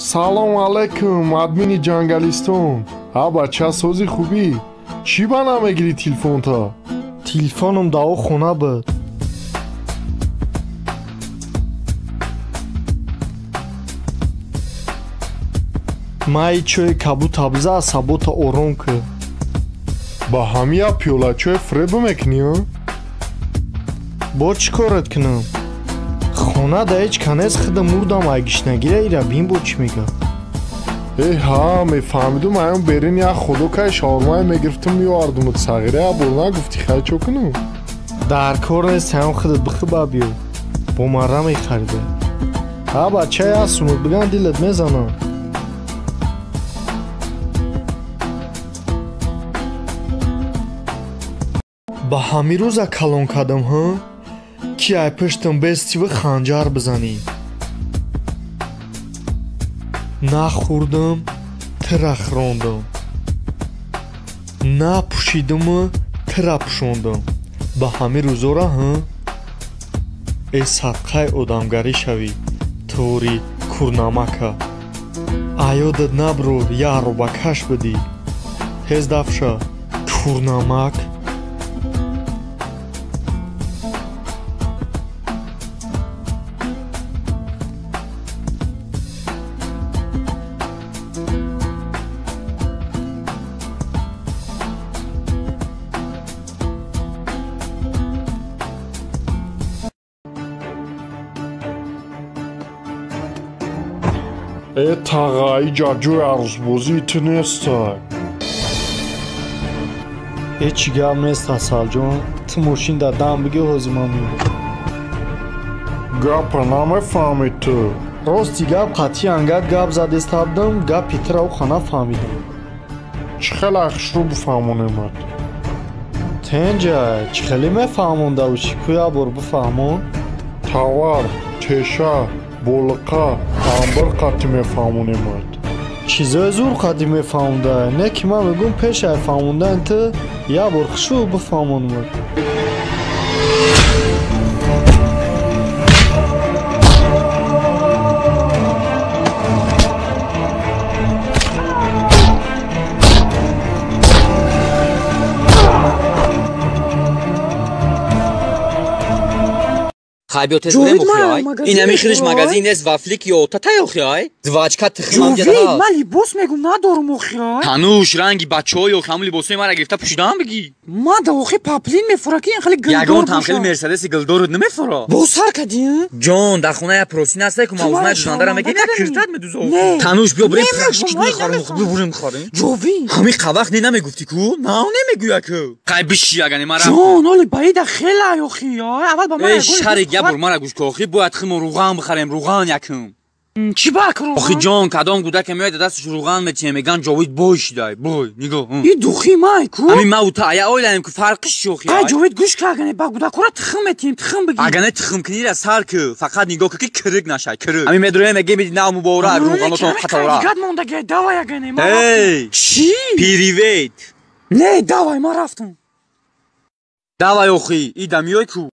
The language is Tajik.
Салом алайкум, админи ҷангалистон. Ҳа бача, сози хубӣ? Чӣ ба намегирӣ телефонта? Телефоном дар о хона буд. Май чои кабута биза, асабота ором кӯ. Ба ҳамия пиёлачое фиреб мекунӣ? Бо чӣ корат кунам? Хона да ҳеҷ канез, худа мурдам ай гишнагира, ира бин бо чӣ мега. Э ҳа, мефаҳмидум, аён берин як худо кай шаурмае мегирифтум меовардумут. Сағира я бор нагуфтӣ, хай чо кунам? Дар кор нест, ҳаён худат бихӯба биё. Бо марра мехарида. Ҳа бачае ҳастумут, биган дилат мезанам. Ба ҳамин рӯза калон кардам, ҳа? Ки ай пуштам бестиву ханҷар бизанӣ. Нахӯрдам, тира хӯрондам. Напӯшидаму тира пӯшондам. Ба ҳамин рӯзора, ҳа? Э садқаи одамгарӣ шавӣ, тори курнамака. Аёдат наброр, я аробакаш бидӣ. Тез дафша, курнамак. Э таға, иҷа ҷои арӯсбозии ту нестай. Ҳеҷ чӣ гап нест, Асалҷон. Ту мошин дар дам бигир, ҳозир ман меоям. Гапа намефаҳмӣ ту. Рости гап, қатъи ангат гап задестабдам, гапи тура уха нафаҳмидам. Чӣ хеле хушрӯ бифаҳмонемат? Тенҷа, чӣ хеле мефаҳмонда уши, ку як бор бифаҳмон. Тавар, теша, болиқа, амбир қатъи мефаҳмонемат. Чизои зур қатъи мефаҳмонда, не ки ман мегӯм пеш ай фаҳмондан ту як бор хушрӯ бифаҳмонмад. Хай биё тез бурем охи ай. Ин ҳамин хелиш магазин нест, вафлик ё татай охи ай. Двачка тухмам Ҷовид, ҷада. Ман либос мегум надорум охи ай. Тануш ранги бачаҳои охи ҳамун либосҳои мара гирифта пӯшидаам бигӣ. Ман да охи паплин мефура ки ин хеле гилдор Ягон там хеле боша. Мерседеси гилдорут намефура. Бо сар кадӣ? Ҷон, дар хона я просин ҳастай ку Ту маро мавзунаи дузандара шарманда мегӣ, як кардӣ. киртат медуза. Не. Тануш биё бурем Намегум, прашки ай мехарем, намехоҳам. биё бурем харем. Ҷовид. Ҳамин қавақт не намегуфтӣ ку? Нав намегӯя ку. Қай биши ягане мара. Ҷон, оли баида хеле ай охи ай. Аввал ба ман Эй ягон либос шарик, як ховар- бор мара гӯш ку охи, бояд химо руған бихарем, руған якум. Чӣ бак руған? Охи ҷон, кадом гудаке меояд дасташ руған метиҳем, меган Ҷовид бой шидай, бой, нигоҳ. И духи май ку? Ҳамин ман у та ая ойлаем ку фарқиш чӣ охи? Қай Ай? Ҷовид гӯш ка, агане ба гудакора тухм метиҳем, тухм бигир. Агане тухмкунира сар ку, фақат нигоҳ ку ки кирик нашай, кирик. Ҳамин медроем мегем биди нав муборак, руғанотон қатора. Дигат мондаги, давай агане, ман рафтам. Эй, Чӣ? Привет. Не, давай, ман рафтам. Давай охи, ида миёй ку.